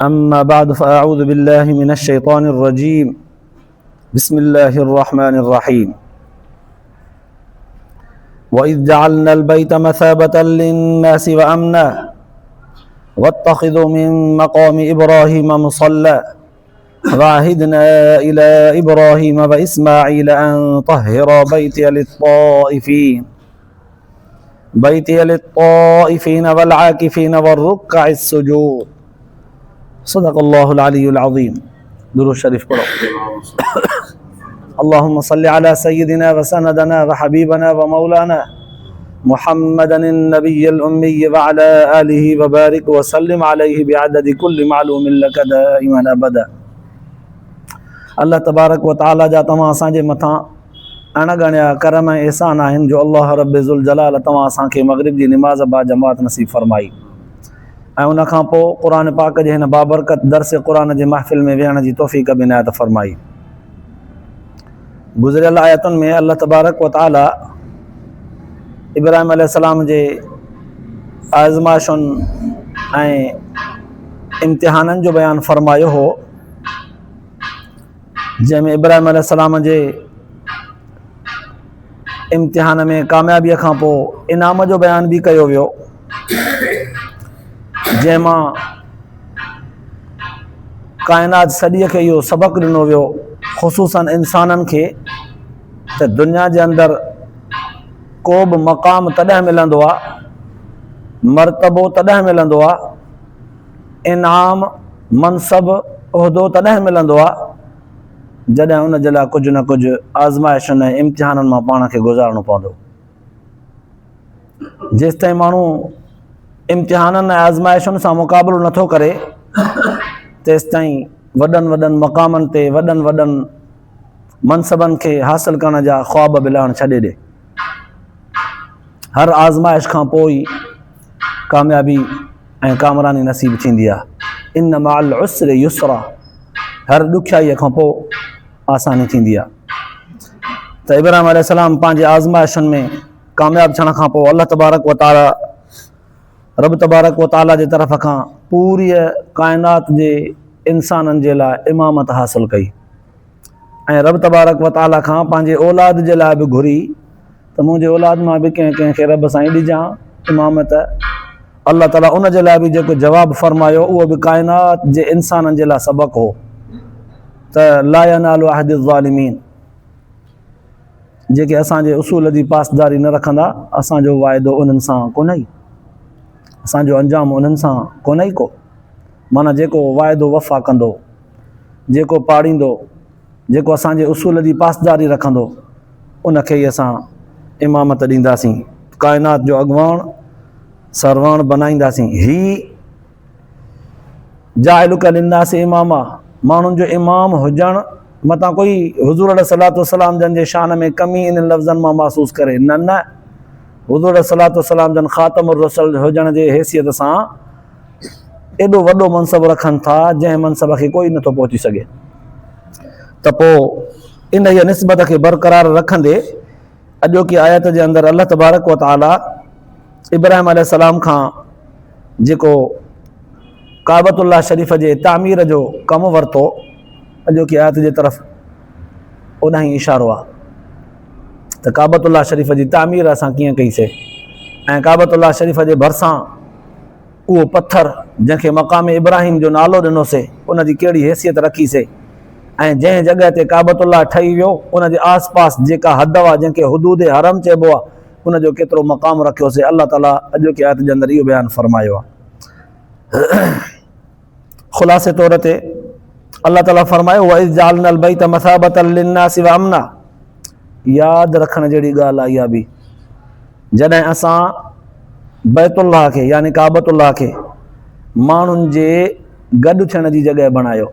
أما بعد فأعوذ بالله من الشيطان الرجيم بسم الله الرحمن الرحيم وإذ جعلنا البيت مثابة للناس وأمنا واتخذوا من مقام إبراهيم مصلى وعهدنا إلى إبراهيم وإسماعيل أن طهر بيتي للطائفين بيتي للطائفين والعاكفين والركع السجود صدق الله العلي العظيم درود شريف پڙهو اللهم صل على سيدنا وسندنا وحبيبنا ومولانا محمدا النبي الأمي وعلى آله وبارك وسلم عليه بعدد كل معلوم لك دائما أبدا الله تبارڪ وتعالى جا توهان اسان جي مٿان اڻ ڳڻيا ڪرم ۽ احسان آهن جو الله رب ذوالجلال توهان اسان کي مغرب جي نماز با جماعت نصيب فرمائي ۽ ان کان پوء قرآن پاڪ جي هن بابرڪت درس قرآن جي محفل ۾ ويهڻ جي توفيق به عنايت فرمائي. گذريل آيتن ۾ الله تبارڪ و تعالي ابراهيم عليه السلام جي آزمائشن ۽ امتحانن جو بيان فرمايو هو جنهن ۾ ابراهيم عليه السلام جي امتحان ۾ ڪاميابيء کان پوء انعام جو بيان به ڪيو ويو جنهن مان ڪائنات سڄيء کي اهو سبق ڏنو ويو خصوصاً انسانن کي ته دنيا جي اندر ڪو به مقام تڏهن ملندو آهي مرتبو تڏهن ملندو آهي انعام منصب عهدو تڏهن ملندو آهي جڏهن ان جي لاء ڪجهه نه ڪجهه آزمائشن ۽ امتحانن مان پاڻ کي گذارڻو پوندو. جيستائين ماڻهو امتحانن ۽ آزمائشن سان مقابلو نٿو ڪري تيستائين وڏن وڏن مقامن تي وڏن وڏن منصبن کي حاصل ڪرڻ جا خواب به لهڻ ڇڏي ڏي. هر آزمائش کان پوء ئي ڪاميابي ۽ ڪامراني نصيب ٿيندي آهي. ان مع العسر يسرا هر ڏکيائيء کان پوء آساني ٿيندي آهي. ته ابراهيم عليه السلام پنهنجي آزمائشن ۾ ڪامياب ٿيڻ کان پوء الله تبارڪ و تعاليٰ رب تبارڪ و تعاليٰ جي طرف کان پوريء ڪائنات جي انسانن جي لاء امامت حاصل ڪئي ۽ رب تبارڪ و تعاليٰ کان پنهنجي اولاد جي لاء به گهري ته منهنجي اولاد مان به ڪنهن ڪنهن کي رب سائين ڏجان امامت. الله تعاليٰ ان جي لاء به جيڪو جواب فرمايو اهو به ڪائنات جي انسانن جي لاء سبق هو ته لا ينال عهد الظالمين جيڪي اسان جي اصول جي پاسداري نه رکندا اسان جو واعدو انهن سان ڪونهي اسان جو انجام انهن سان ڪونهي ڪو معنيٰ جيڪو واعدو وفا ڪندو جيڪو پاڙيندو جيڪو اسان جي اصول جي پاسداري رکندو ان کي ئي اسان امامت ڏينداسين، ڪائنات جو اڳواڻ، سرواڻ بنائينداسين. هي جاعلک للناس اماما، ماڻهن جو امام هجڻ، متان ڪوئي حضور عليه الصلوة والسلام جن جي شان ۾ ڪمي انهن لفظن مان محسوس ڪري، نه نه، حضور عليه الصلوة والسلام جن خاتم الرسل هجڻ جي حيثيت سان ايڏو وڏو منصب رکن ٿا، جنهن منصب کي ڪوئي نٿو پهچي سگهي. ته پوء انهيء نسبت کي برقرار رکندي اڄوڪي آيت جي اندر الله تبارڪ و تعالي ابراهيم عليه السلام کان جيڪو ڪعبة الله شريف جي تعمير جو ڪم ورتو اڄوڪي آيت جي طرف اوڏانهن اشارو آهي ته ڪعبة الله شريف جي تعمير اسان ڪيئن ڪئي سي ۽ ڪعبة الله شريف جي ڀرسان اهو پٿر جنهن کي مقام ابراهيم جو نالو ڏنوسي، ان جي ڪهڙي حيثيت رکيسي ۽ جنهن جڳهه تي ڪعبة الله ٺهي ويو، ان جي آس پاس جيڪا حد هئا، جنهن کي حدود حرم چئبو آهي، ان جو ڪيترو مقام رکيوسي، الله تعاليٰ اڄوڪي آيت جي اندر اهو بيان فرمايو آهي. خلاصي طور تي الله تعاليٰ فرمايو، وَإِذْ جَعَلْنَا الْبَيْتَ مَثَابَةً لِلنَّاسِ وَأَمْنًا ياد رکڻ جهڙي ڳالهه آهي اها به جڏهن اسان بيت الله کي يعني ڪعبة الله کي ماڻهن جي گڏ ٿيڻ جي جڳهه بڻايو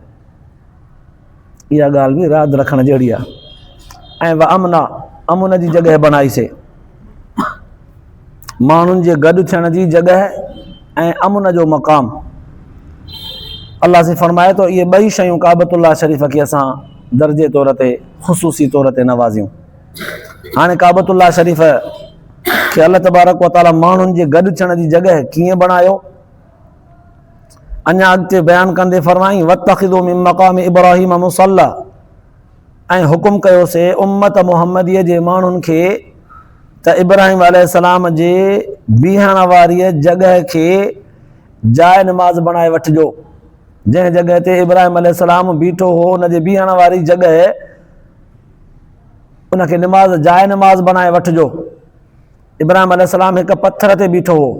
اها ڳالهه به ياد رکڻ جهڙي آهي ۽ و امنا امن جي جڳهه بڻائي سي ماڻهن جي گڏ ٿيڻ جي جڳهه ۽ امن جو مقام الله سي فرمائي ٿو اهي ٻئي شيون ڪعبة الله شريف کي اسان درجي طور تي خصوصي طور تي نوازيون هاڻي ڪعبة الله شريف کي الله تبارڪ و تعالي ماڻهن جي گڏ ٿيڻ جي جڳهه ڪيئن بڻايو؟ اڃا اڳتي بيان ڪندي فرمائين واتخذوا من مقام ابراهيم مصلي ۽ حڪم ڪيوسي امت محمديء جي ماڻهن کي ته ابراهيم عليه السلام جي بيهڻ واريء جڳهه کي جاء نماز بڻائي وٺجو. جنهن جڳهه تي ابراهيم عليه السلام بيٺو هو ان جي بيهڻ واري جڳهه ان کي نماز جاء نماز بڻائي وٺجو. ابراهيم عليه السلام هڪ پٿر تي بيٺو هو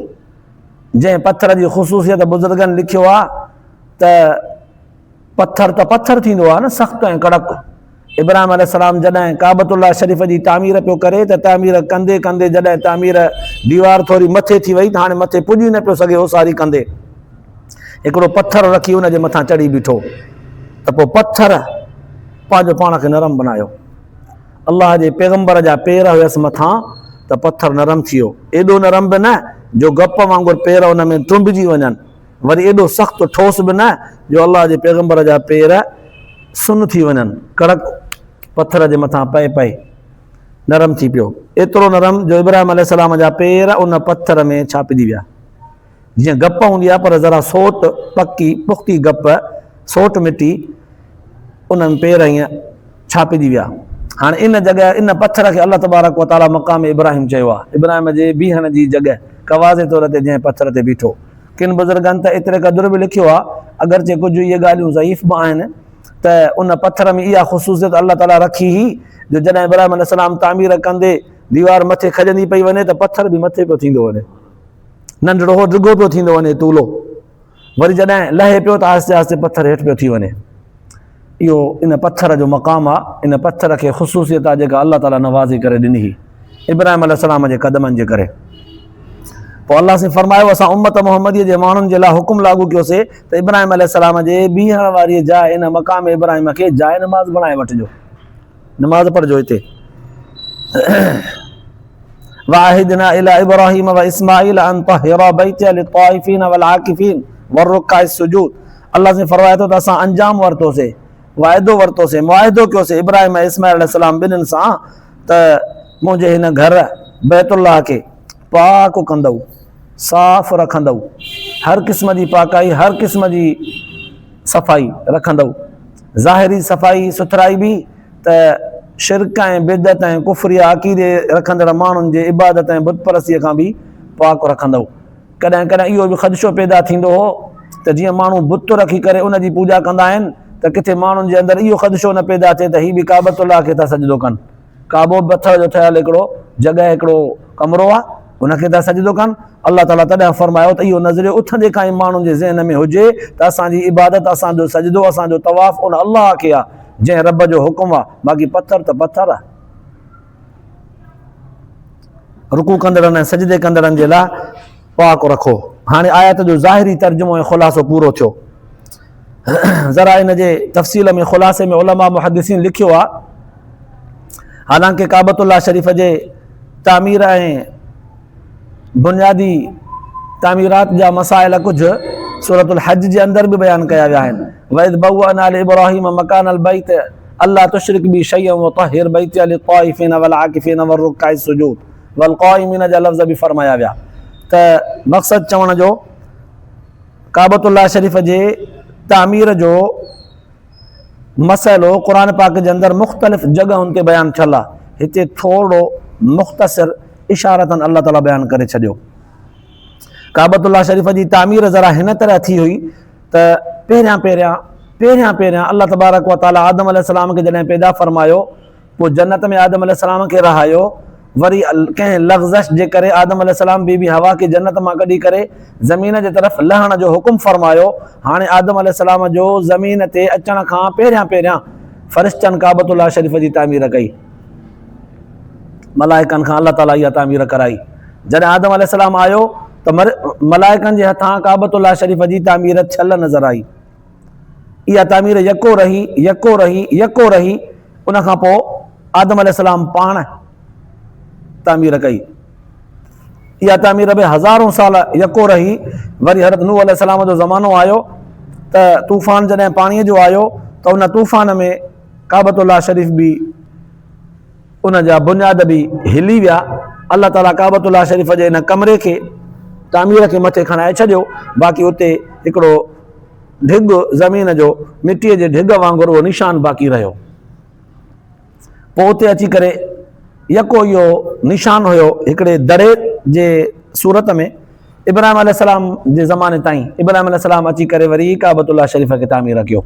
جنهن پٿر جي خصوصيت بزرگن لکيو آهي ته پٿر ته پٿر ٿيندو آهي نه سخت ۽ ڪڙڪ. ابراهيم عليه السلام جڏهن ڪعبة الله شريف جي تعمير پيو ڪري ته تعمير ڪندي ڪندي جڏهن تعمير ديوار ٿوري مٿي ٿي وئي ته هاڻي مٿي پڄي نه پيو سگهي اوساري ڪندي هڪڙو پٿر رکي ان جي مٿان چڙهي بيٺو ته پوء پٿر پنهنجو پاڻ کي نرم بنايو. الله جي پيغمبر جا پير هيس مٿان ته پٿر نرم ٿي ويو. ايڏو نرم به نه جو گپ وانگر پير ان ۾ ٽنبجي وڃن. وري ايڏو سخت ٺوس به نه جو الله جي پيغمبر جا پير سن ٿي وڃن، ڪڙڪ پٿر جي مٿان پئي پئي نرم ٿي پيو، ايترو نرم جو ابراهيم عليه السلام جا پير ان پٿر ۾ ڇاپجي ويا. جيئن گپ هوندي آهي پر ذرا سوٽ پڪي پختي گپ، سوٽ مٽي، ان ۾ پير ائين ڇاپجي ويا. هاڻي ان جڳهه، ان پٿر کي الله تبارڪ و تعاليٰ مقام ابراهيم چيو آهي، ابراهيم جي بيهڻ جي جڳهه، ڪواضح طور تي جنهن پٿر تي بيٺو. ڪن بزرگن ته ايتري قدر به لکيو آهي، اگرچه ڪجهه اهي ڳالهيون ضعيف به آهن، ته ان پٿر ۾ اها خصوصيت الله تعاليٰ رکي هئي جو جڏهن ابراهيم عليه السلام تعمير ڪندي ديوار مٿي کڄندي پئي وڃي ته پٿر به مٿي پيو ٿيندو وڃي. ننڍڙو هو ڊگهو پيو ٿيندو وڃي طولو. وري جڏهن لهي پيو ته آهستي آهستي پٿر هيٺ پيو ٿي وڃي. اهو ان پٿر جو مقام آهي، ان پٿر کي خصوصيت آهي جيڪا الله تعاليٰ نوازي ڪري ڏني هئي ابراهيم عليه السلام جي قدمن جي ڪري. پوء الله سائين فرمايو اسان امت محمديء جي ماڻهن جي لاء حڪم لاڳو ڪيوسي ته ابراهيم عليه السلام جي بيهڻ واريء جاء ان مقام ابراهيم کي جاء نماز بڻائي وٺجو. نماز پڙهجو هتي. وعهدنا الى ابراهيم واسماعيل ان طهرا بيتي للطائفين والعاڪفين والرڪع السجود الله سائين فرمائي ٿو ته اسان انجام ورتوسي واعدو ورتوسي معاهدو ڪيوسي ابراهيم ۽ اسماعيل عليه السلام ٻنهن سان ته منهنجي هن گهر بيت الله کي پاڪ ڪندؤ صاف رکندؤ هر قسم جي پاڪائي هر قسم جي صفائي رکندؤ ظاهري صفائي سٿرائي به ته شرڪ ۽ بدعت ۽ ڪفريه عقيدي رکندڙ ماڻهن جي عبادت ۽ بت پرستيء کان به پاڪ رکندؤ. ڪڏهن ڪڏهن اهو به خدشو پيدا ٿيندو هو ته جيئن ماڻهو بت رکي ڪري ان جي پوڄا ڪندا آهن ته ڪٿي ماڻهن جي اندر اهو خدشو نه پيدا ٿئي ته هي به ڪعبة الله کي ٿا سجدو ڪن. ڪعبو به پٿر جو ٺهيل هڪڙو جڳهه هڪڙو ڪمرو آهي ان کي ٿا سجدو ڪن. الله تعاليٰ تڏهن فرمايو ته اهو نظريو اٿندي کان ئي ماڻهن جي ذهن ۾ هجي ته اسان جي عبادت، اسان جو سجدو، اسان جو طواف ان الله کي آهي جنهن رب جو حڪم آهي، باقي پٿر ته پٿر آهي. رڪوع ڪندڙن ۽ سجدي ڪندڙن جي لاء پاڪ رکو. هاڻي آيت جو ظاهري ترجمو ۽ خلاصو پورو ٿيو. ذرا ان جي تفصيل ۾ خلاصي ۾ علماء محدثين لکيو آهي حالانڪه ڪعبة الله شريف جي تعمير ۽ بنيادي تعميرات جا مسائل ڪجهه سورة الحج جي اندر به بيان ڪيا ويا آهن وَإِذْ بَوَّأْنَا لِإِبْرَاهِيمَ مَكَانَ الْبَيْتِ أَلَّا تُشْرِكْ بِي شَيْئًا وَطَهِّرْ بَيْتِيَ لِلطَّائِفِينَ وَالْعَاكِفِينَ وَالرُّكَّعِ السُّجُودِ وَالْقَائِمِينَ جا لفظ به فرمايا ويا ته مقصد چوڻ جو ڪعبة الله شريف جي تعمير جو مسئلو قرآن پاڪ جي اندر مختلف جڳهن تي بيان ٿيل آهي. هتي ٿورڙو مختصر اشارتاً الله تعاليٰ بيان ڪري ڇڏيو. ڪعبة الله شريف جي تعمير ذرا هن طرح ٿي هئي ته پهريان پهريان پهريان پهريان الله تبارڪ و تعاليٰ آدم عليه السلام کي جڏهن پيدا فرمايو پوء جنت ۾ آدم عليه السلام کي رهايو، وري ڪنهن لغزش جي ڪري آدم عليه السلام بي بي حوا کي جنت مان ڪڍي ڪري زمين جي طرف لهڻ جو حڪم فرمايو، هاڻي آدم عليه السلام جو زمين تي اچڻ کان پهريان پهريان فرشتن ڪعبة الله شريف جي تعمير ڪئي، ملائڪن کان الله تعالي اها تعمير ڪرائي، جڏهن آدم عليه السلام آيو ته ملائڪن جي هٿان ڪعبة الله شريف جي تعمير ٿيل نظر آئي. اها تعمير يڪو رهي، يڪو رهي، يڪو رهي، ان کان پوء آدم عليه السلام پاڻ تعمير ڪئي. اها تعمير به هزارون سال يڪو رهي، وري حضرت نوح عليه السلام جو زمانو آيو ته طوفان جڏهن پاڻيء جو آيو ته ان طوفان ۾ ڪعبة الله شريف به ان جا بنياد به هلي ويا. الله تعاليٰ ڪعبة الله شريف جي ان ڪمري کي تعمير کي مٿي کڻائي ڇڏيو، باقي اتي هڪڙو ڍڳ زمين جو مٽيء جي ڍڳ وانگر اهو نشان باقي رهيو. پوء اتي اچي ڪري يڪو اهو نشان هيو هڪڙي دڙي جي صورت ۾ ابراهيم عليه السلام جي زماني تائين ابراهيم عليه السلام اچي ڪري وري ڪعبة الله شريف کي تعمير ڪيو.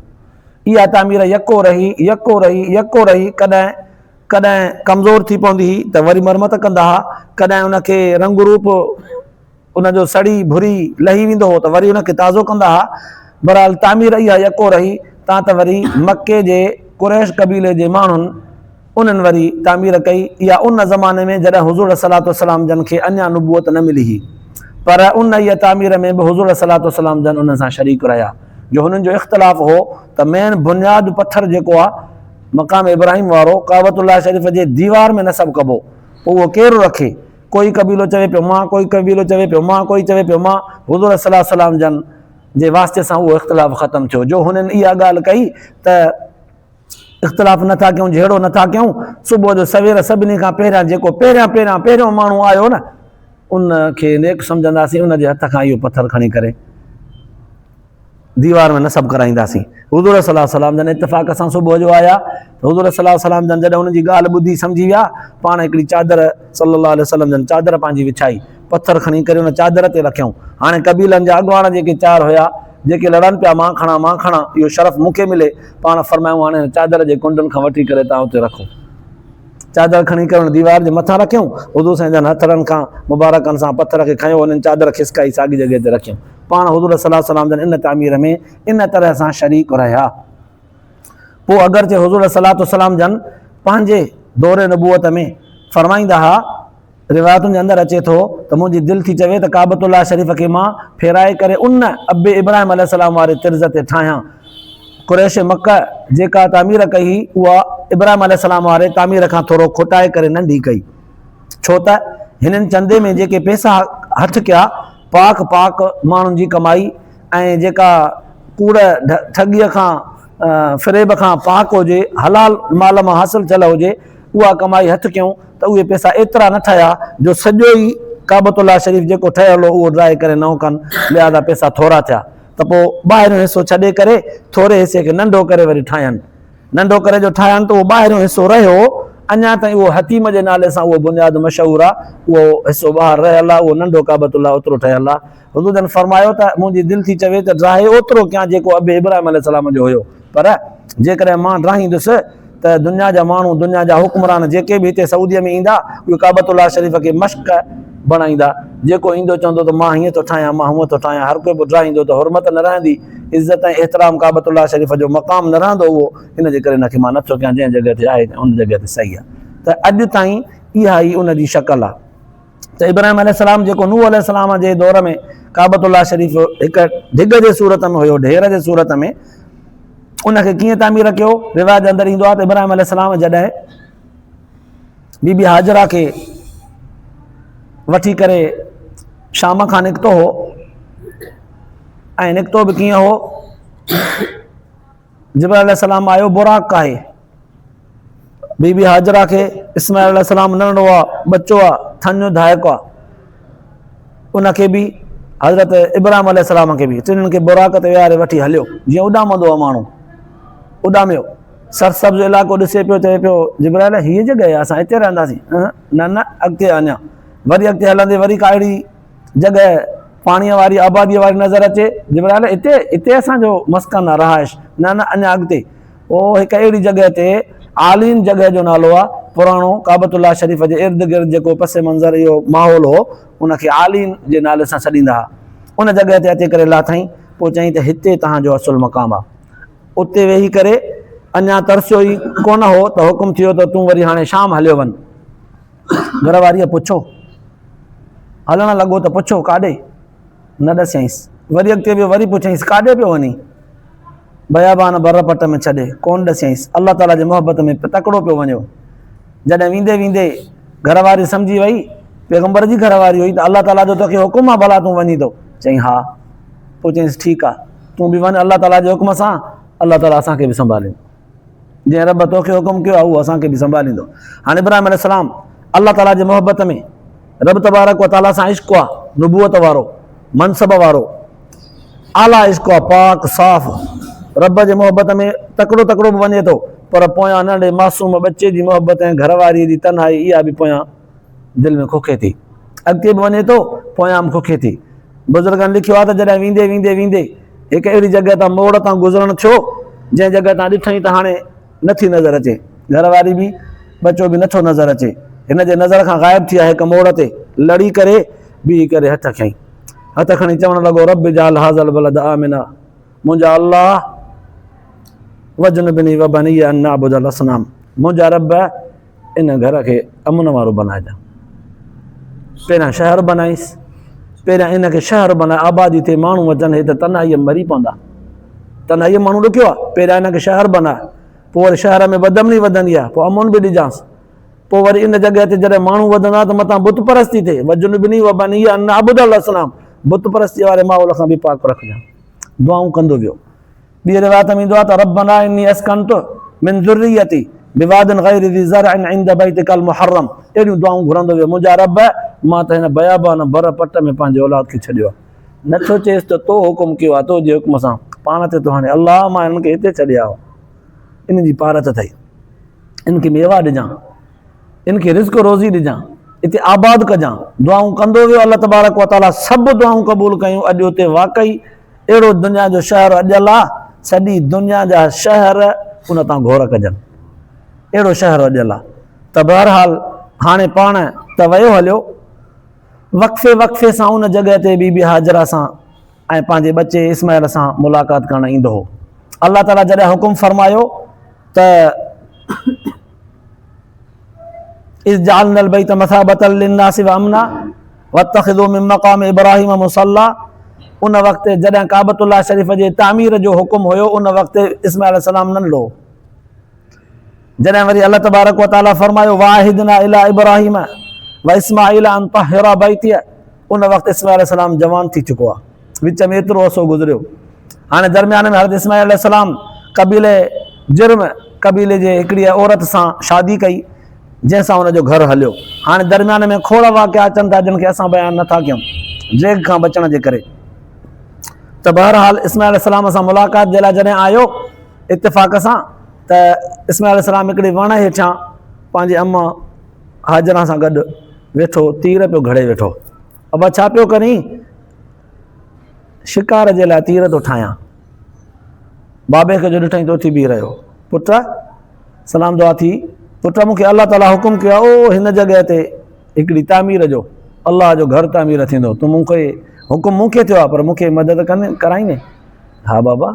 اها تعمير يڪو رهي يڪو رهي يڪو رهي ڪڏهن ڪڏهن ڪمزور ٿي پوندي هئي ته وري مرمت ڪندا ها ڪڏهن ان کي رنگ روپ ان جو سڙي ڀري لهي ويندو هو ته وري ان کي تازو ڪندا ها. بهرحال تعمير اها يڪو رهي تان ته وري مڪي جي قريش قبيلي جي ماڻهن انهن وري تعمير ڪئي. اها ان زماني ۾ جڏهن حضور عليه الصلوة والسلام جن کي اڃا نبوت نه ملي هئي. پر انهيء تعمير ۾ به حضور عليه الصلوة والسلام جن انهن سان شريڪ رهيا جو هنن جو اختلاف هو ته مين بنياد پٿر جيڪو آهي مقام ابراهيم وارو ڪعبة الله شريف جي ديوار ۾ نصب ڪبو پوء اهو ڪير رکي؟ ڪوئي قبيلو چوي پيو مان، ڪوئي قبيلو چوي پيو مان، ڪوئي چوي پيو مان، حضور صلي الله عليه وسلم جن جي واسطي سان اهو اختلاف ختم ٿيو جو هنن اها ڳالهه ڪئي ته اختلاف نه ٿا ڪيون جهيڙو نه ٿا ڪيون صبح جو سوير سڀني کان پهريان جيڪو پهريان پهريان پهريون ماڻهو آيو نه ان کي نيڪ سمجهنداسين ان جي هٿ کان اهو پٿر کڻي ڪري ديوار ۾ نصب ڪرائينداسين. حضور صلي الله عليه وسلم جن اتفاق سان صبح جو آيا ته حضور صلي الله عليه وسلم جن جڏهن انهن جي ڳالهه ٻڌي سمجهي ويا، پاڻ هڪڙي چادر صلي الله عليه وسلم جن چادر پنهنجي وڇائي، پٿر کڻي ڪري ان چادر تي رکيائون. هاڻي قبيلن جا اڳواڻ جيڪي چار هيا، جيڪي لڙن پيا مان کڻان مان کڻان، اهو شرف مون کي ملي، پاڻ فرمايائون هاڻي هن چادر جي ڪنڊن کان وٺي ڪري توهان اتي رکو. چادر کڻي ڪري ان ديوار جي مٿان رکيائون. حضور سائين جن هٿڙن کان مبارڪن سان پٿر کي کنيو انهن چادر کسڪائي ساڳي جڳهه تي رکيائون. پاڻ حضور صلي الله عليه وسلم جن ان تعمير ۾ ان طرح سان شريڪ رهيا. پوء اگرچه حضور صلي الله عليه وسلم جن پنهنجي دور نبوت ۾ فرمائيندا ها، روايتن جي اندر اچي ٿو ته منهنجي دل ٿي چوي ته ڪعبة الله شريف کي مان ڦيرائي ڪري ان ابي ابراهيم عليه السلام واري طرز تي ٺاهيان. قريش مڪه جيڪا تعمير ڪئي هئي اها ابراهيم عليه السلام واري تعمير کان ٿورو کوٽائي ڪري ننڍي ڪئي. ڇو ته هنن چندي ۾ جيڪي پئسا هٿ ڪيا، پاڪ پاڪ ماڻهن جي ڪمائي ۽ جيڪا ڪوڙ ٺڳيء کان فريب کان پاڪ هجي، حلال مال مان حاصل ٿيل هجي، اها ڪمائي هٿ ڪيون ته اهي پئسا ايترا نه ٺهيا جو سڄو ئي ڪعبة الله شريف جيڪو ٺهيل هو اهو ڊاهي ڪري نئون ڪن، لهٰذا پئسا ٿورا ٿيا ته پوء ٻاهريون حصو ڇڏي ڪري ٿوري حصي کي ننڍو ڪري وري ٺاهين. ننڍو ڪري جو ٺاهيائين ته اهو ٻاهريون حصو رهيو، اڃا تائين اهو حطيم جي نالي سان اهو بنياد مشهور آهي، اهو حصو ٻاهر رهيل آهي، اهو ننڍو ڪعبة الله اوترو ٺهيل آهي. حضور جن فرمايو ته منهنجي دل ٿي چوي ته ڊاهي اوترو ڪيان جيڪو ابي ابراهيم عليه السلام جو هيو، پر جيڪڏهن مان ڊاهيندس ته دنيا جا ماڻهو، دنيا جا حڪمران جيڪي به هتي سعوديء ۾ ايندا، اهي ڪعبة الله شريف کي مشق بڻائيندا، جيڪو ايندو چوندو ته مان هيئن ٿو ٺاهيان، مان هونئن ٿو ٺاهيان، هر ڪوئي پوء ڊاهيندو ته حرمت نه رهندي. عزت ۽ احترام ڪعبة الله شريف جو مقام نه رهندو اهو ان جي ڪري ان کي مان نٿو ڪيان جنهن جڳهه تي آهي ان جڳهه تي صحيح آهي ته اڄ تائين اها ئي ان جي شڪل آهي ته ابراهيم عليه السلام جيڪو نوح عليه السلام جي دور ۾ ڪعبة الله شريف هڪ ڍڳ جي صورت ۾ هيو ڍير جي صورت ۾ ان کي ڪيئن تعمير ڪيو روايت اندر ايندو آهي ته ابراهيم عليه السلام جڏهن بي بي هاجره کي وٺي ڪري شام کان نڪتو هو ۽ نڪتو به ڪيئن هو جبرائيل عليه السلام آيو براق ڪاهي بي بي هاجره کي اسماعيل عليه السلام ننڍڙو آ ٻچو آ ٿڃ جو ڌائڪو آ ان کي به حضرت ابراهيم عليه السلام کي به ٽنهن کي براق تي ويهاري وٺي هليو جيئن اڏامندو آ ماڻهو اڏاميو سرسبز علائقو ڏسي پيو چوي پيو جبرائيل هيء جڳهه آهي اسان هتي رهنداسين نه نه اڳتي اڃا وري اڳتي هلندي وري ڪا اهڙي جڳهه پاڻيء واري آباديء واري نظر اچي، جبرائيل اتي اتي اسان جو مسڪن آ رهائش، نه نه اڃا اڳتي. پوء هڪ اهڙي جڳهه تي عالين جڳهه جو نالو آ، پراڻو ڪعبة الله شريف جي ارد گرد جيڪو پس منظر اهو ماحول هو، ان کي عالين جي نالي سان سڏيندا ها. ان جڳهه تي اچي ڪري لاٿائين، پوء چيائين ته هتي توهان جو اصل مقام آ. اتي ويهي ڪري اڃا ترسيو ئي ڪونه هو ته حڪم ٿيو ته تون وري هاڻي شام هليو وڃ. گهر واريء پڇيو. هلڻ لڳو ته پڇيو، ڪاڏي؟ نه ڏسيائينس. وري اڳتي ويو، وري پڇيائينس، ڪاڏي پيو وڃين؟ بيابان بر پٽ ۾ ڇڏي، ڪونه ڏسيائينس. الله تعاليٰ جي محبت ۾ تڪڙو پيو وڃيو. جڏهن ويندي ويندي گهر واري سمجهي وئي، پيغمبر جي گهر واري هئي ته الله تعاليٰ جو توکي حڪم آ ڀلا تون وڃين ٿو؟ چيائين، ها. پوء چيائينس، ٺيڪ آ، تون به وڃ الله تعاليٰ جي حڪم سان، الله تعاليٰ اسان کي به سنڀاليندو. جنهن رب توکي حڪم ڪيو آهي اهو اسان کي به سنڀاليندو. هاڻي ابراهيم عليه السلام الله تعاليٰ جي محبت ۾ رب تبارڪ و تعاليٰ سان عشق آ، نبوت وارو، منصب وارو، اعليٰ عشق آ، پاڪ صاف، رب جي محبت ۾ تڪڙو تڪڙو به وڃي ٿو، پر پويان ننڍي معصوم ٻچي جي محبت ۽ گهر واريء جي تنهائي اها به پويان دل ۾ کوکي ٿي. اڳتي به وڃي ٿو، پويان به کوکي ٿي. بزرگن لکيو آ ته جڏهن ويندي ويندي ويندي هڪ اهڙي جڳهه تان موڙ تان گذرڻ ٿيو، جنهن جڳهه تان ڏٺائين ته هاڻي نه ٿي نظر اچي. گهر واري به ٻچو به نه ٿو نظر اچي. هن جي نظر کان غائب ٿي آ هڪ موڙ تي لڙي ڪري بيهي ڪري هٿ کنئي. هٿ کڻي چوڻ لڳو رب اجعل هذا البلد آمنا منهنجا الله واجنبني وبني ان نعبد الاصنام منهنجا رب ان گهر کي امن وارو بنائجان. پهريان شهر بنائيس، پهريان ان کي شهر بنائي آبادي ٿئي ماڻهو اچن هي ته تنهائيء مري پوندا. تنهائيء ماڻهو ڏکيو آهي، پهريان ان کي شهر بناء، پوء وري شهر ۾ بدامني وڌندي آهي، پوء امن به ڏجانس. پوء وري ان جڳهه تي جڏهن ماڻهو وڌندا ته متان بت پرستي ٿئي، وجنبني وبني ان نعبد الاصنام، بت پرستيء واري ماحول کان به پاڪ رکجان. دعائون ڪندو ويو. ٻي روايت ۾ ايندو آهي ته ربنا اني اسڪنت من ذريتي بواد غير ذي زرع عند بيتك المحرم اهڙيون دعائون گهرندو ويو منهنجا رب مان ته هن بيابان بر پٽ ۾ پنهنجي اولاد کي ڇڏيو آهي نٿو چيس ته تو حڪم ڪيو آهي تو جي حڪم سان پاڻ تي ٿو هڻي الله مان هنن کي هتي ڇڏي آيو انهن جي پارت اٿئي ان کي ميوا ڏجان ان کي رزق روزي ڏجان اتي آباد ڪجان دعائون ڪندو ويو الله تبارڪ وتعالي سڀ دعائون قبول ڪيون اڄ اتي واقعي اهڙو دنيا جو شهر اڄل آ، سڄي دنيا جا شهر ان تان گهور ڪجن. اهڙو شهر اڄل آ. ته بهرحال هاڻي پاڻ ته ويو هليو. وقفي وقفي سان ان جڳهه تي بي بي هاجره سان ۽ پنهنجي ٻچي اسماعيل سان ملاقات ڪرڻ ايندو هو. الله تعاليٰ جڏهن حڪم فرمايو ته. اذ جعلنا البيت مثابة للناس وامنا واتخذوا من مقام ابراهيم مصلى ان وقت جڏهن ڪعبة الله شريف جي تعمير جو حڪم هيو ان وقت اسماعيل عليه السلام ننڍڙو جڏهن وري الله تبارڪ وتعالى فرمايو واهدنا الى ابراهيم واسماعيل ان طهر بيتي ان وقت اسماعيل عليه السلام جوان ٿي چڪو آهي وچ ۾ ايترو عرصو گذريو. هاڻي درميان ۾ حضرت اسماعيل عليه السلام قبيلي جرم قبيلي جي هڪڙيء عورت سان شادي ڪئي، جنهن سان ان جو گهر هليو. هاڻي درميان ۾ کوڙ واقعا اچن ٿا، جن کي اسان بيان نه ٿا ڪيون، ڊيگهه کان بچڻ جي ڪري. ته بهرحال اسماعيل عليه السلام سان ملاقات جي لاء جڏهن آيو اتفاق سان ته اسماعيل عليه السلام هڪڙي وڻ هيٺيان پنهنجي اما هاجره سان گڏ ويٺو تير پيو گهڙي ويٺو. ابا ڇا پيو ڪرين؟ شڪار جي لاء تير ٿو ٺاهيان. بابي کي جو ڏٺائين ته اٿي بيهي رهيو. پٽ! سلام دعا ٿي. پٽ! مون کي الله تعاليٰ حڪم ڪيو آهي، او هن جڳهه تي هڪڙي تعمير جو، الله جو گهر تعمير ٿيندو. تون مون کي حڪم مون کي ٿيو آهي، پر مون کي مدد ڪرائيندين؟ ها بابا!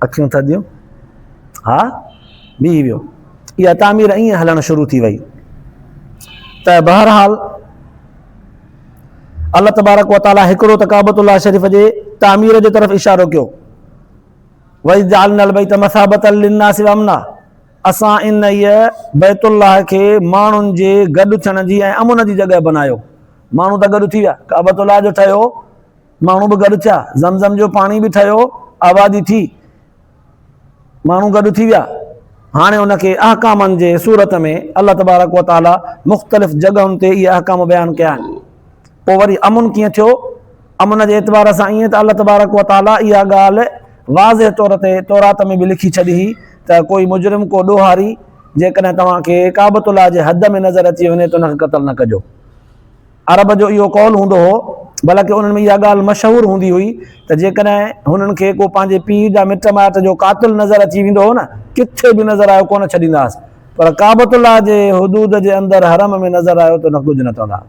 اکيون ٿڌيون. ها! بيهي ويو. اها تعمير ائين هلڻ شروع ٿي وئي ته بهرحال الله تبارڪ و تعالي هڪڙو ته ڪعبة الله شريف جي تعمير جي طرف اشارو ڪيو وَإِذْ جَعَلْنَا الْبَيْتَ مَثَابَةً لِلنَّاسِ وَأَمْنًا اسان انهيء بيت الله کي ماڻهن جي گڏ ٿيڻ جي ۽ امن جي جڳهه بنايو ماڻهو ته گڏ ٿي ويا ڪعبة الله جو ٺهيو ماڻهو به گڏ ٿيا زمزم جو پاڻي به ٺهيو آبادي ٿي ماڻهو گڏ ٿي ويا. هاڻي ان کي احڪامن جي صورت ۾ الله تبارڪ و تعالي مختلف جڳهن تي اهي احڪام بيان ڪيا آهن. پوء وري امن ڪيئن ٿيو؟ امن جي اعتبار سان ائين ته الله تبارڪ و تعالي اها ڳالهه واضح طور تي تورات ۾ به لکي ڇڏي هئي ته ڪوئي مجرم ڪو ڏوهاري جيڪڏهن توهان کي ڪعبة الله جي حد ۾ نظر اچي وڃي ته ان کي قتل نه ڪجو. عرب جو اهو قول هوندو هو، بلڪ انهن ۾ اها ڳالهه مشهور هوندي هئي ته جيڪڏهن هنن کي ڪو پنهنجي پيء جا مٽ مائٽ جو قاتل نظر اچي ويندو هو نه، ڪٿي به نظر آيو ڪونه ڇڏيندا هئس، پر ڪعبة الله جي حدود جي اندر حرم ۾ نظر آيو ته ان کي ڪجهه نه چوندا هئا.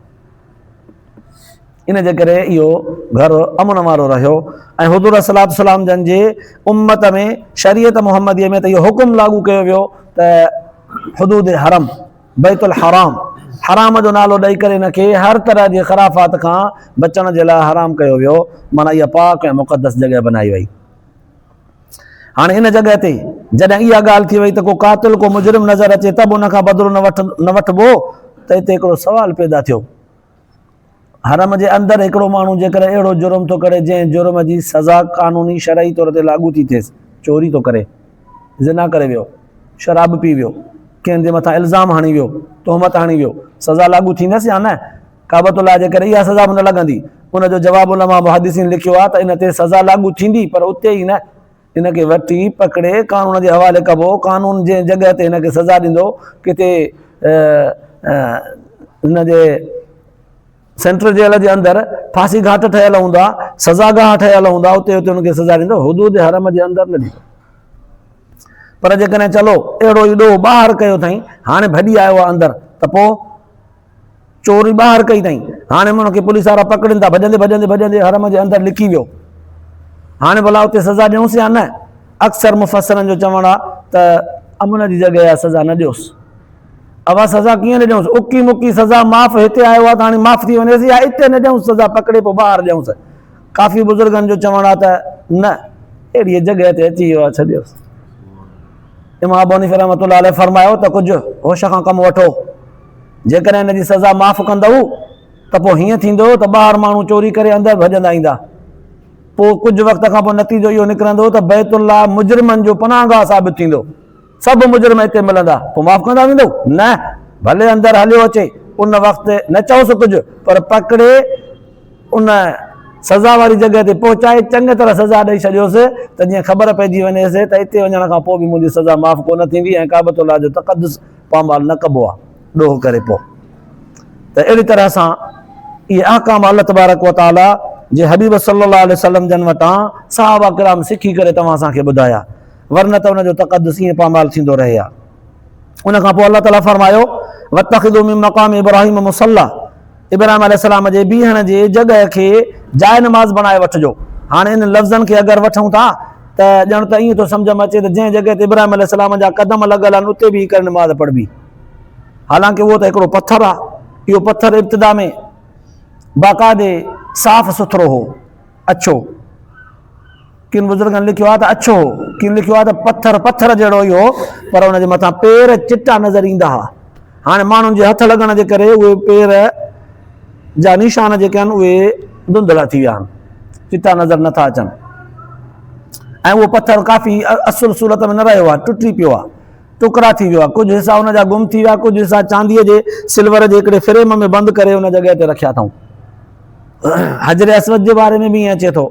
ان جي ڪري اهو گهر امن وارو رهيو ۽ حضور صلي الله عليه وسلم جن جي امت ۾ شريعت محمديء ۾ ته اهو حڪم لاڳو ڪيو ويو ته حدود حرم، بيت الحرام، حرام جو نالو ڏئي ڪري ان کي هر طرح جي خرافات کان بچڻ جي لاء حرام ڪيو ويو، معنيٰ اها پاڪ ۽ مقدس جڳهه بنائي وئي. هاڻي ان جڳهه تي جڏهن اها ڳالهه ٿي وئي ته ڪو قاتل ڪو مجرم نظر اچي ته به ان کان بدلو نه وٺبو ته هتي هڪڙو سوال پيدا ٿيو. حرم جي اندر هڪڙو ماڻهو جيڪڏهن اهڙو جرم ٿو ڪري جنهن جرم جي سزا قانوني شرعي طور تي لاڳو ٿي ٿئيس، چوري ٿو ڪري، زنا ڪري ويو، شراب پي ويو، ڪنهن جي مٿان الزام هڻي ويو، تهمت هڻي ويو، سزا لاڳو ٿيندس يا نه؟ ڪعبة الله جي ڪري اها سزا به نه لڳندي. ان جو جواب علماء محدثين لکيو آهي ته ان تي سزا لاڳو ٿيندي پر اتي ئي نه، ان کي وٺي پڪڙي قانون جي حوالي ڪبو، قانون جنهن جڳهه تي هن کي سزا ڏيندو ڪٿي هن جي سينٽرل جيل جي اندر ڦاسي گهاٽ ٺهيل هوندا، سزا گاهه ٺهيل هوندا، اتي اتي هن کي سزا ڏيندو، حدود حرم جي اندر نه ڏيندو. پر جيڪڏهن چلو اهڙو ئي ڏوهه ٻاهر ڪيو اٿائين، هاڻي ڀڄي آيو آهي اندر ته پوء چوري ٻاهر ڪئي اٿائين، هاڻي ان کي پوليس وارا پڪڙين ٿا، ڀڄندي ڀڄندي ڀڄندي حرم جي اندر لڪي ويو، هاڻي ڀلا اتي سزا ڏيونس يا نه؟ اڪثر مفسرن جو چوڻ آهي ته امن جي جڳهه آهي سزا نه ڏيوس. اها سزا ڪيئن نه ڏيونس؟ اڪي مڪي سزا معاف هتي آيو آهي ته هاڻي معاف ٿي وڃيس يا اتي نه ڏيونس سزا پڪڙي پوء ٻاهر ڏيونس. ڪافي بزرگن جو چوڻ آهي ته نه اهڙيء جڳهه تي اچي ويو آهي ڇڏيوس. امام ابو حنيفه رحمة الله عليه فرمايو ته ڪجهه هوش کان ڪم وٺو، جيڪڏهن هن جي سزا معاف ڪندؤ ته پوء هيئن ٿيندو ته ٻاهر ماڻهو چوري ڪري اندر ڀڄندا ايندا، پوء ڪجهه وقت کان پوء نتيجو اهو نڪرندو ته بيت الله مجرمن جو پناهگاهه ثابت ٿيندو، سڀ مجرم اتي ملندا، پوء معاف ڪندا ويندؤ؟ نه، ڀلي اندر هليو اچي، ان وقت نه چئوس ڪجهه، پر پڪڙي ان سزا واري جڳهه تي پهچائي چڱي طرح سزا ڏئي ڇڏيوس ته جيئن خبر پئجي وڃيس ته اتي وڃڻ کان پوء به منهنجي سزا معاف ڪو نه ٿيندي ۽ ڪعبة الله جو تقدس پامال نه ڪبو آهي ڏوهه ڪري پوء ته اهڙي طرح سان اهي احڪام الله تبارڪ و تعالي جي حبيب صلي الله عليه وسلم جن وٽان صحابه ڪرام سکي ڪري توهان اسان کي ٻڌايا ورنه ته ان جو تقدس ائين پامال ٿيندو رهي ها. ان کان پوء الله تعالي فرمايو واتخذوا من مقام ابراهيم مصلي ابراهيم عليه السلام جي بيهڻ جي جڳهه کي جاء نماز بڻائي وٺجو. هاڻي انهن لفظن کي اگر وٺون ٿا ته ڄڻ ته ائين ٿو سمجهه ۾ اچي ته جنهن جڳهه تي ابراهيم عليه السلام جا قدم لڳل آهن اتي بيهي ڪري نماز پڙهبي. حالانڪه اهو ته هڪڙو پٿر آهي. اهو پٿر ابتدا ۾ باقاعدي صاف سٿرو هو. اڇو. ڪن بزرگن لکيو آهي ته اڇو هو، ڪن لکيو آهي ته پٿر پٿر جهڙو ئي هو، پر ان جي مٿان پير چٽا نظر ايندا هئا. هاڻي ماڻهن جي هٿ لڳڻ جي ڪري اهي پير جا نشان جيڪي آهن اهي ڌنڌلا ٿي ويا آهن، چٽا نظر نٿا اچن ۽ اهو پٿر ڪافي اصل صورت ۾ نه رهيو آهي، ٽٽي پيو آهي، ٽڪرا ٿي ويو آهي، ڪجهه حصا ان جا گم ٿي ويا، ڪجهه حصا چانديء جي سلور جي هڪڙي فريم ۾ بند ڪري ان جڳهه تي رکيا اٿئون. حجر اسود جي باري ۾ به ائين اچي ٿو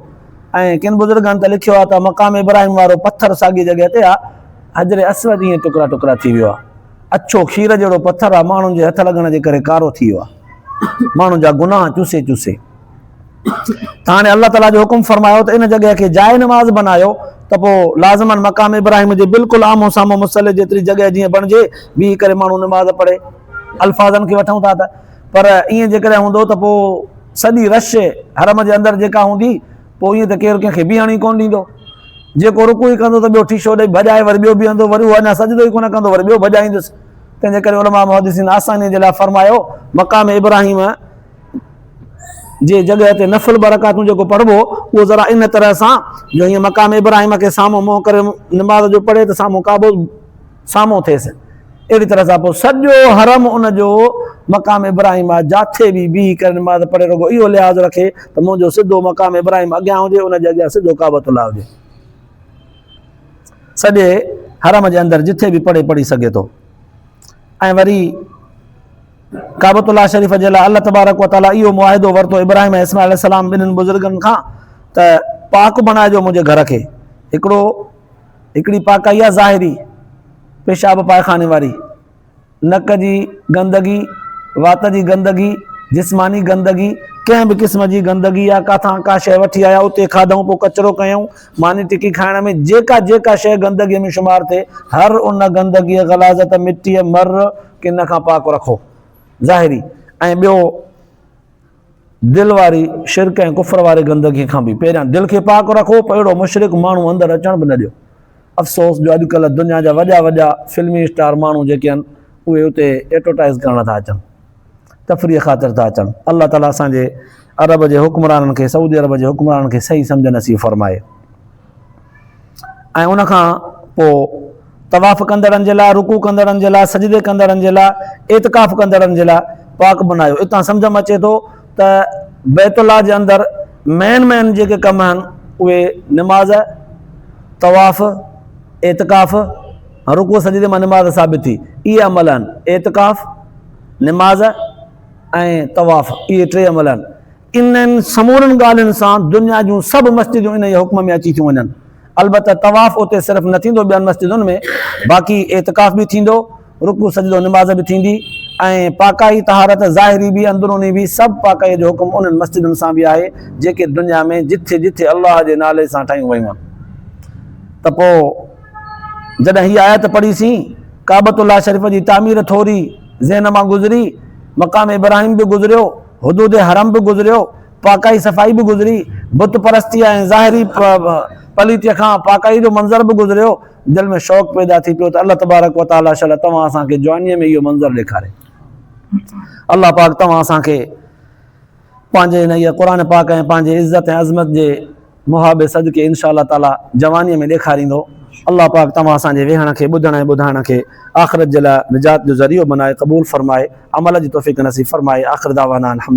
۽ ڪن بزرگن ته لکيو آهي ته مقام ابراهيم وارو پٿر ساڳي جڳهه تي آهي، حجر اسود ائين ٽڪرا ٽڪرا ٿي ويو آهي. اڇو کير جهڙو پٿر آهي، ماڻهن جي هٿ لڳڻ جي ڪري ڪارو ٿي ويو آهي. ماڻهن جا گناهه چوسي چوسي. ته هاڻي الله تعاليٰ جو حڪم فرمايو ته ان جڳهه کي جاء نماز بنايو ته پوء لازماً مقام ابراهيم جي بلڪل آمهون سامهون مصلي جيتري جڳهه جيئن بڻجي بيهي ڪري ماڻهو نماز پڙهي. الفاظن کي وٺون ٿا ته پر ائين جيڪڏهن هوندو ته پوء سڄي رش حرم جي اندر جيڪا هوندي پوء ائين ته ڪير ڪنهن کي بيهڻ ئي ڪونه ڏيندو. جيڪو رڪوع ئي ڪندو ته ٻيو ٺيشو ڏئي ڀڄائي وري ٻيو بيهندو وري اهو اڃا سجدو ئي ڪونه ڪندو وري ٻيو ڀڄائيندس. تنهن جي ڪري علماء محدثين آسانيء جي لاء فرمايو مقام ابراهيم جي جڳهه تي نفل ٻه رڪعتون جيڪو پڙهبو اهو ذرا ان طرح سان جو هيئن مقام ابراهيم کي سامهون منهن ڪري نماز جو پڙهي ته سامهون ڪعبو سامهون ٿئيس. اهڙي طرح سان پوء سڄو حرم ان جو مقام ابراهيم آهي، جاٿي به بيهي ڪري نماز پڙهي رڳو اهو لحاظ رکي ته منهنجو سڌو مقام ابراهيم اڳيان هجي، ان جي اڳيان سڌو ڪعبة الله هجي. سڄي حرم جي اندر جٿي به پڙهي پڙهي سگهي ٿو. ۽ وري ڪعبة الله شريف جي لاء الله تبارڪ و تعاليٰ اهو معاهدو ورتو ابراهيم ۽ اسماعيل عليه السلام ٻنهين بزرگن کان ته پاڪ بڻائجو منهنجي گهر کي. هڪڙو هڪڙي پاڪائي آهي ظاهري، پيشاب پائخاني واري، نڪ جي گندگي، وات جي گندگي، جسماني گندگي، ڪنهن به قسم جي گندگي يا ڪاٿان ڪا شيء وٺي آيا اتي کاڌائون پوء ڪچرو ڪيائون، ماني ٽڪي کائڻ ۾ جيڪا جيڪا شيء گندگيء ۾ شمار ٿئي هر ان گندگيء، غلاظت، مٽيء، مر، ڪن کان پاڪ رکو. ظاهري ۽ ٻيو. دل واري شرڪ ۽ ڪفر واري گندگي کان به پهريان دل کي پاڪ رکو پوء اهڙو مشرڪ ماڻهو اندر اچڻ به نه ڏيو. افسوس جو اڄڪلهه دنيا جا وڏا وڏا فلمي اسٽار ماڻهو جيڪي آهن اهي اتي ايڊورٽائيز ڪرڻ ٿا اچن تفريح خاطر ٿا اچن. الله تعالي اسان جي عرب جي حڪمرانن کي سعودي عرب جي حڪمرانن کي صحيح سمجهه نصيب فرمائي. ۽ ان کان پوء طواف ڪندڙن جي لاء، رڪوع ڪندڙن جي لاء، سجدي ڪندڙن جي لاء، اعتڪاف ڪندڙن جي لاء پاڪ بنايو. اتان سمجهه ۾ اچي ٿو ته بيت الله جي اندر مين مين جيڪي ڪم آهن اهي نماز، طواف، اعتڪاف، رڪوع سجدي مان نماز ثابت ٿي، اهي عمل آهن. اعتڪاف، نماز ۽ طواف اهي ٽي عمل آهن. انهن سمورين ڳالهين سان دنيا جون سڀ مسجدون انهيء حڪم ۾ اچي ٿيون وڃن. البته طواف اتي صرف نه ٿيندو ٻين مسجدن ۾ باقي اعتڪاف به ٿيندو، رڪوع سجدو نماز به ٿيندي ۽ پاڪائي طهارت ظاهري به اندروني به سڀ پاڪائيء جو حڪم انهن مسجدن سان به آهي جيڪي دنيا ۾ جٿي جٿي الله جي نالي سان ٺاهيون ويون آهن. ته پوء جڏهن هيء آيت پڙهيسين، ڪعبة الله شريف جي تعمير ٿوري ذهن مان گذري، مقام ابراهيم به گذريو، حدود حرم به گذريو، پاڪائي صفائي به گذري، بت پرستيء ۽ ظاهري پليتيء کان پاڪائيء جو منظر به گذريو، دل ۾ شوق پيدا ٿي پيو ته الله تبارڪ و تعاليٰ شل توهان اسان کي جوانيء ۾ اهو منظر ڏيکاري. الله پاڪ توهان اسان کي پنهنجي انهيء قرآن پاڪ ۽ پنهنجي عزت ۽ عظمت جي محابي صدقي انشاء الله تعاليٰ جوانيء ۾ ڏيکاريندو. الله پاڪ توهان اسان جي ويهڻ کي، ٻڌڻ ۽ ٻڌائڻ کي آخرت جي لاء نجات جو ذريعو بنائي قبول فرمائي، عمل جي توفيق نصيب فرمائي. آخر دعوانا الحمد.